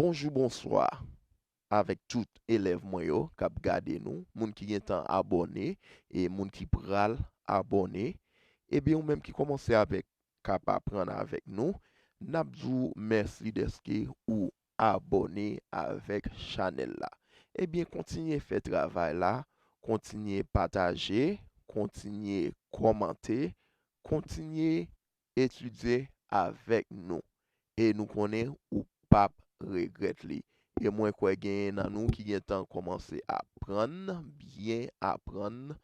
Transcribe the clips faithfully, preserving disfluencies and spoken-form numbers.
Bonjou, bonswa avèk tout elèv mwen yo k ap gade nou, moun ki gentan abòne e moun ki pral abòne. Ebyen, ou menm ki kòmanse avèk, k ap aprann avèk nou, n ap di w mèsi dèske ou abòne avèk chanèl la. Ebyen, kontinye fè travay la, kontinye pataje, kontinye kòmante, kontinye etidye avèk nou. E nou konnen ou p ap regrèt li. E mwen kwè genyen nan nou ki gentan kòmanse aprann, byen aprann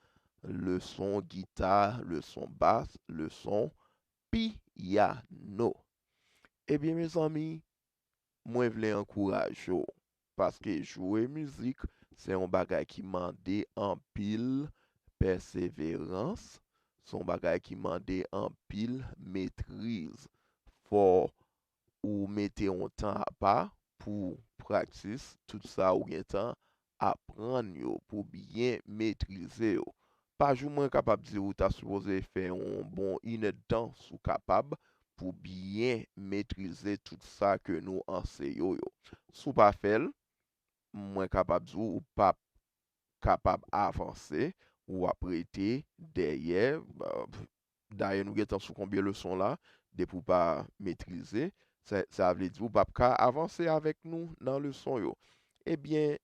leson gita, leson bas, leson piyano. Ebyen, mezanmi, mwen vle ankouraje w, paske jwe mizik, se yon bagay ki mande anpil pèseverans, se yon bagay ki mande anpil metriz. Fò ou mete yon tan apa pou praktis tout sa ou gentan aprann yo, pou byen metrize yo. Pa jou mwen kapab di ou ta sipoze fè yon bon inèdtan si w kapab pou byen metrize tout sa ke nou anseye w yo. Si w pa fè l, mwen kapab di w ou p ap kapab avanse, w ap rete dèyè. Dayè, nou gentan sou konbyen leson la, depi w pa metrize, sa, sa vle di ou p ap ka avanse avèk nou nan leson yo. Ebyen,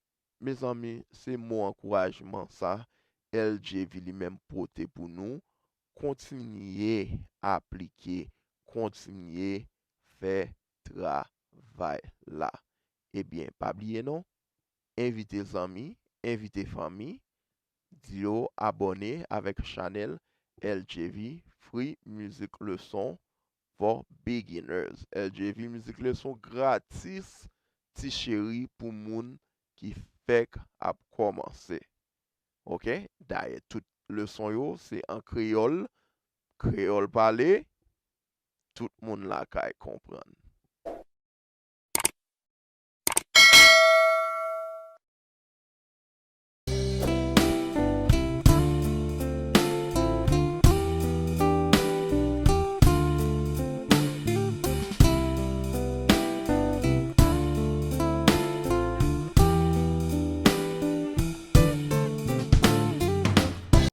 mezanmi, se mo ankourajman sa L J V li menm pote pou nou. Kontinye aplike, kontinye fè travay la. Ebyen, pa bliye non, envite zanmi, envite fanmi, di yo abòne avèk chanèl L J V Free Music Lesson for Beginners. L J V Music Lesson gratis, ti cheri, pou moun ki fèk ap kòmanse. Oke? Dayè, tout leson yo, se an kreyòl, kreyòl pale, tout moun lakay konprann.